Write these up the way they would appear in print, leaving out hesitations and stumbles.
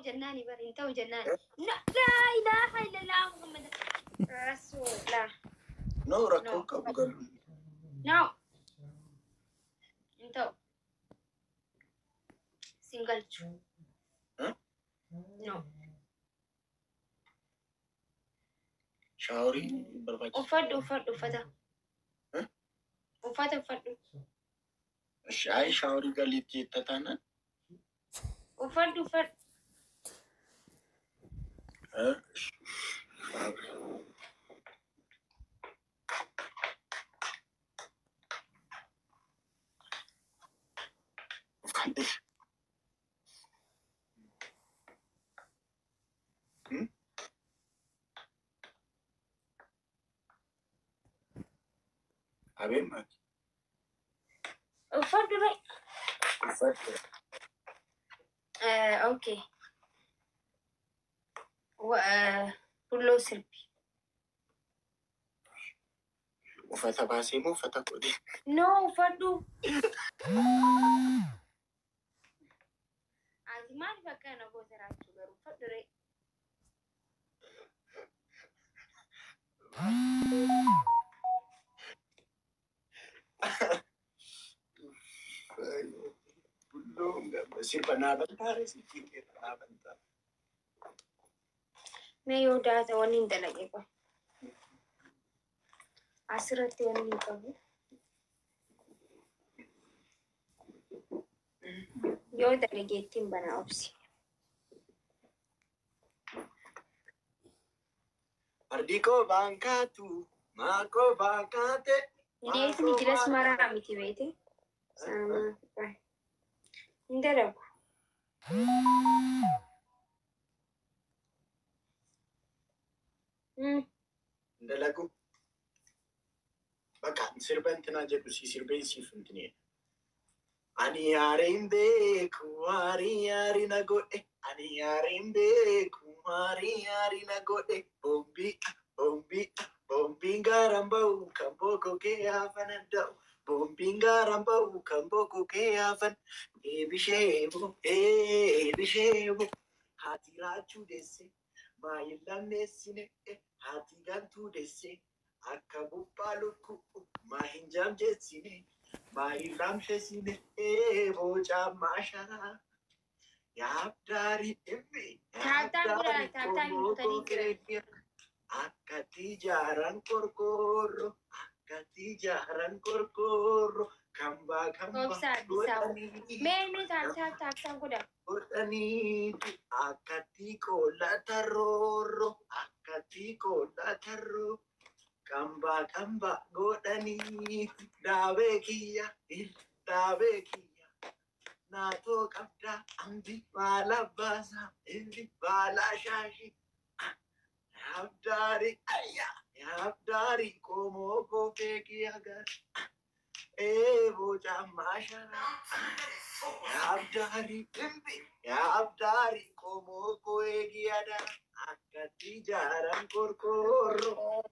Jennaani bar hin ta'u jennaani. Laa ilaaha illallah Muhammad Rasuulillah. No, rakkoo qabu galu. No. Hin ta'u. Sin galchu. No. Shaaworii barbaachisa. Uffadhu, uffadhu, uffata. Uffata uffadhu. Ayi, shaaworii galiitti jetta taanaan. Uffadhu, uffadhu. Uffadhe. Abeen maali? Uffadhu re. Uffadhe. Okay. Bulloo sirbi. Uffata baasee moo uffata godhe? No, uffadhu. Ati maaliif akkana goota raachuu garuu? Uffadhu re. Bulloon sirba naa bantaa resiitii naa bantaa. Mee yoo daata wanni hin dalage qofa. Asirratti wanni hin qabu. Yoo dalage ittiin banaa, obsi. Fardi koo baankaatu maakoo baankaate. Neetni jilas maraa miti beete. Hin dalagu. Hin dalagu. Bakka sirba intinaa jedhu si sirbeen siif intinee. Ani yaareen beeku waarii yaarii na godhe. Ani yaareen beeku waarii yaarii na godhe. Boombii, boombii, boombiin gaaraan ba'u kan bookoo hafan adda'u. Boombiin gaaraan ba'u kan bookoo hafan. Eebisheebo, eebisheebo. Haati raachuu deesse maayin lammeessine, haati gantuu deesse akka buphaa lukkuu maa hin jaamjeessine, maa hin lamsheessine, boocaa sharaa. Yaabdaarii dhimmi. Tap tap godhaa, tap tap gootanii jiran. Akkatti ijaaran qorqoorroo, akkatti ijaaran qorqoorroo, kambaa kambaa Obsaa Abdiisaa. godhanii Mee mee, tap tap tap tap godhaa. godhaniitu akkatti qollata roorroo, akkatti qollata roorroo, kambaa kambaa godhaniitu. Daabee kiyya, daabee kiyya. Naatoo qabdaa ambi baala baasaa indi baala shaashii. Yaabdaari ayya, yaabdaari qomoo kofee kiyya gar. Ee, boca maasharaa. Yaabdaari dhimbi, yaabdaari qomoo koo eegiyada. Akkatti ijaaran qorqoorroo.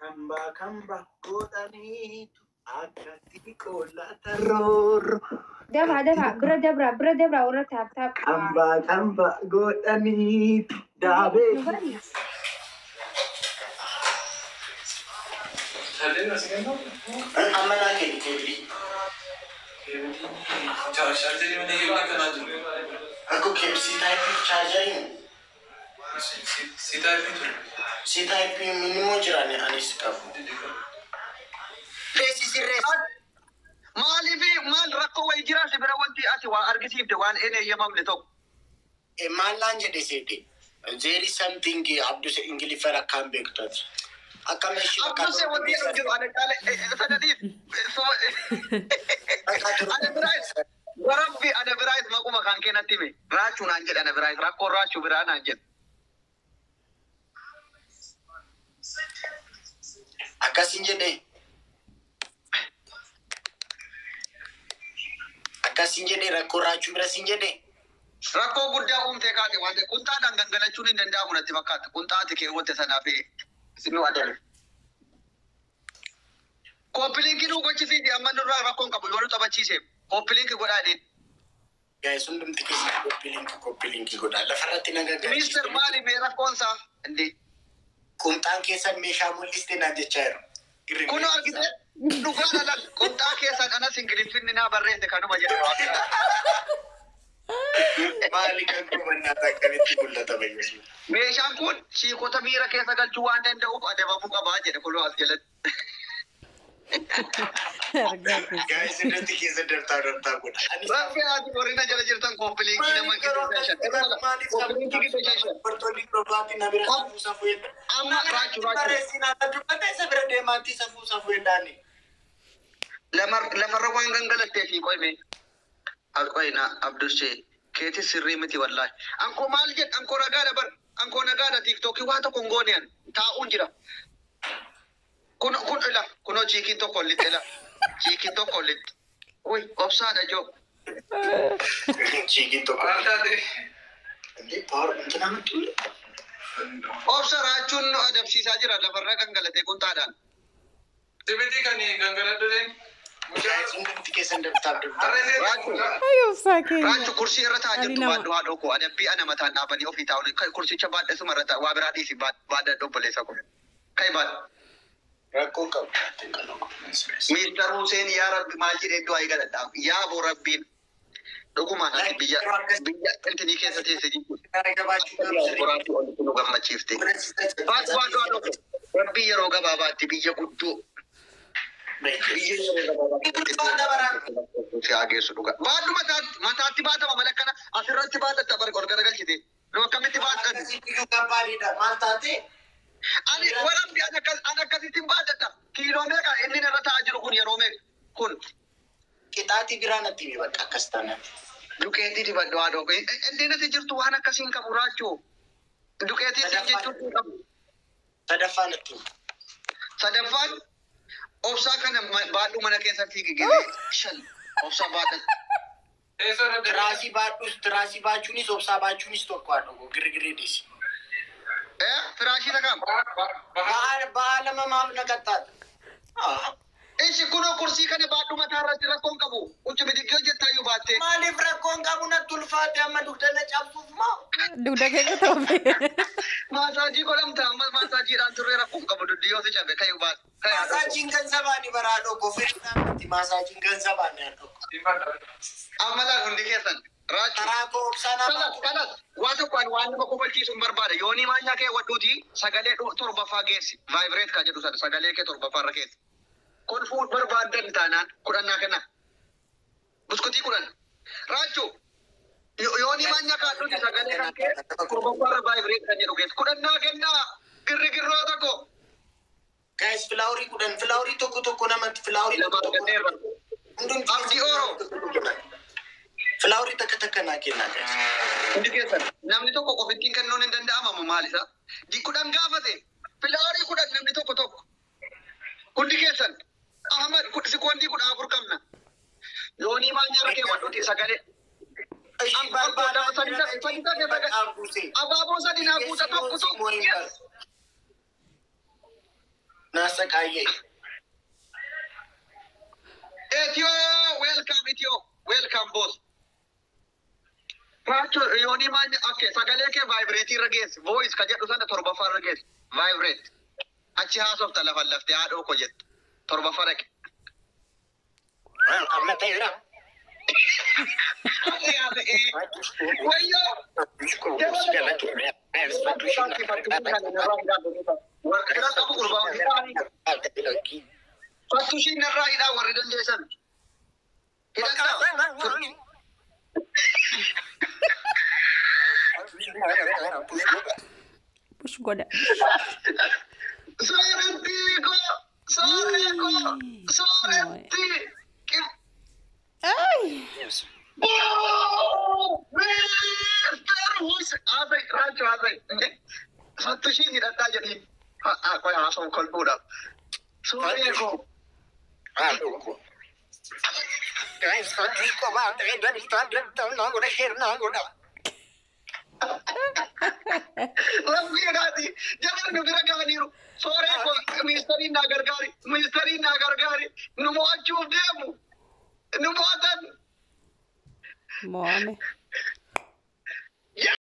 Kambaa kambaa godhaniitu akkatti qollata roorroo. Dabra, dabra, bira dabra, bira dabra warra tap tap. Kambaa kambaa godhaniitu daabee. Nu bari. Amma naa kenni keebilii. Chaarjerii malee keebilii kanaa jiru. Akka C type chaarjeriin. C type ture. C type minimoo jiraan anis qabu. Reessi sirreessi. Maaliif, maal rakkoo wayii jira si bira? Wanti ati waa argisiifte waan hin eeyyamamne tokko? Maal naan jedhe seete? There is something Abduse Ingiliffaan akkaan beektu ati. Akkam ishii bakka Abduse, wanti jedhu jiru ana caala sanadiif. Ana biraayis warabbi, ana biraayis maquma kan kennatti hime. Raachuu naan jedhe, ana biraayis rakkoon raachuu biraa naan jedhe. Akkasin jedhe. Akkasin jedhe, rakkoo raachuu bira sin jedhe. Rakkoo guddaa uumtee kaate waan ta'e qunxaadhaan gangalachuun hin danda'amu natti fakkaata. Qunxaa ati keewwatte sanaaf nu adame. Copy link nuu gochisiisi, amma nurraa rakkoon qabu yoo nu taphachiise copy link godhaa jedheen. Guys, hundumti keessa copy link, copy link godhaa. Lafarratti na Mister gaggaarsiiste. Maali mee rakkoonsaa? Indee. Qumxaan keessan meeshaa mul'iste naan jechaa jiru. Kunoo argite dhugaadha lan qumxaa keessan anas ingiliffinni naa barreesse kanuma jedhe. Maali kan gubannaa akkamitti mul'ata bayyasuun? Meeshaan kun shiikota miira keessa galchuu waan danda'uuf adabamuu qabaa jedhe kunoo as jalatti. Argaa keessa. Guys, irratti keessa dartaa dartaa godha. Ani Rabbi ati warrina jala jirtan copy link nama maaliif qixxee maaliif copy link qixxee shan. dubartoonni dhugaatii na bira safuu safuu jedhan. Amma raachuu raachuu. Barreessinaa dubbata isa bira deemaatti safuu safuu jedhaani. Lafarra waan gangalattee fi qoyme. Qoyna Abdushee keeti sirrii miti wallaahi. Ankoo maal jedh ankoo nagaadha bar ankoo nagaadha tiiktookii waa tokko hin goone an taa'uun jira. Kun kun ila kunoo chiikiin tokko olitti ila chiikiin tokko olitti. Uy obsaadha joo. Chiikiin tokko. Maal taate? Indee power intina miti. Obsa raachuun nu adabsiisaa jira lafarra gangalatee qunxaadhaan. Sibitii kan gangaladhuleen. Guys, hundumti keessan dartaa dartaa. Harree Raachuu. Ay, obsaa keenya. Raachu kursii irra taa'aa Ani jirtu nama. baadhu haadhoo koo adabbii ana mataan dhaabanii ofii taa'uun kursicha baadhasuma irra ta'a waa biraa dhiisi baadha obboleessa koo. Kai baadhu. Rakkoo qabu. Mister Hussein yaa Rabbi maal jedhee du'aa eegaladha. Yaa boo Rabbiin dhugumaan ati biyya biyya intinii keessa teesse jechuudha. Boraatii olitti nu gammachiifte. Baadhu baadhu haadhoo koo. Rabbii yeroo gabaabaatti biyya guddoo biyya yeroo gabaabaatti si haa geessu dhuga. Baadhu mataatti mataatti baatama malee akkana asirratti baatatta bar ol garagalchite. Nu akkamitti baadhatu? Akkasitti kabbaadidha. Maal taate? Ani warabbi an akkas an akkasittiin baadhadha. Kiiloo meeqa inni narra taa'aa jiru kun yeroo meeqa kun Qixaatii biraa natti himi bakka akkas taanaan. Duqeetii dibadhu haadhoo. Inni natti jirtu waan akkasii hin qabu raachuu. Duqeetii jechuun hin qabu. Sadaffaa natti himi. Sadaffaan obsaa kana baadhuu mana keessa fiigi gizee shan obsaa baadhatu. Teessoo irra deemaa. Tiraasii baadhus tiraasii baachuunis obsaa baachuunis tokko haa dhugu girgirri dhiisi. Eh firaashii takam. Bahaa. Ba'aa ba'aa lama maaf na qaxxaata? Ishi kunoo kursii kana baadhuu mataa irratti rakkoon qabu. Ucci bidiggee hojjettaayyuu baattee. Maaliif rakkoon qabu natti ulfaate amma dugda na cabsuuf moo? Dugda kee qotoofe. Maasaajii godhamta amma maasaajiidhaan turree rakkoon qabu duddi yoo si cabe kayyuu baadhu. Kayyuu haadhoo. Maasaajiin kan sabaani baraa dhokko fedhaa miti maasajiin kan sabaani haa dhokko. Amma laal hundi keessan raachuu. Karaa koo obsaa naa Kalas baatu. kalas waa tokko ani waan nama kofalchiisu hin barbaada. Yoonii maanyaa kee wadhuuti sagalee torbaffaa geessi. Vibrate kan jedhu sana sagalee kee torbaffaa irra keessa. Kolfuu barbaaddan taanaan kudhannaa kenna. Buskutii kudhan. Raachuu yoonii maanyaa kaadhuuti sagalee kan kee torbaffaa irra vibrate kan jedhu geessi. Kudhannaa kennaa girri girroo tokko. Guys, flowerii kudhan flowerii tokko tokko namatti flowerii Lama tokko tokko. arganneerra. Hundumti Abdii Ooroo. Flowerii takka takka naa kennaa guys. Hundi keessan namni tokko qofittiin kennuun hin danda'amamu maal isa? Di kudhan gaafate flowerii kudhan namni tokko tokko. Hundi keessan Ahmad sikoondii 14 qabna. Yoonii maanyaa kee wadhuuti sagalee. Ishii Amma lama sadi sadi sadi sadi sadi. Abaaboo sadi naa guuta tokko tokko. Yes. Naasaqaayyee. Ethiyo welcome Ethiyo welcome boss. Raachuu yoonii maanyaa okay sagalee kee vibrate irra geessi voice ka jedhu sana torbaffaa irra geessi vibrate. Achi haasofta lafan laftee haadhoo ko jettu torbaffaa dhaqe. Amma ta'eera. Wayyoo! Fattushiin narraa hidhaa warri dandeessan. Hidhadhaa. Push godha. Sooretti koo! Sooree koo! Sooretti! Ay! Mister Hus! Haasai, Raachuu haasai. Fattushiin hidhadhaa jedhii. Haa, qoy haasa'u kolfuudhaaf. Sooree koo! Rabbi jedhaati. Jarri nu bira ga'aniiru. Sooree koo ministeriin naa gargaari. Ministeriin naa gargaari. Nu mo'achuuf deemu. Nu mo'atan. Mo'ame.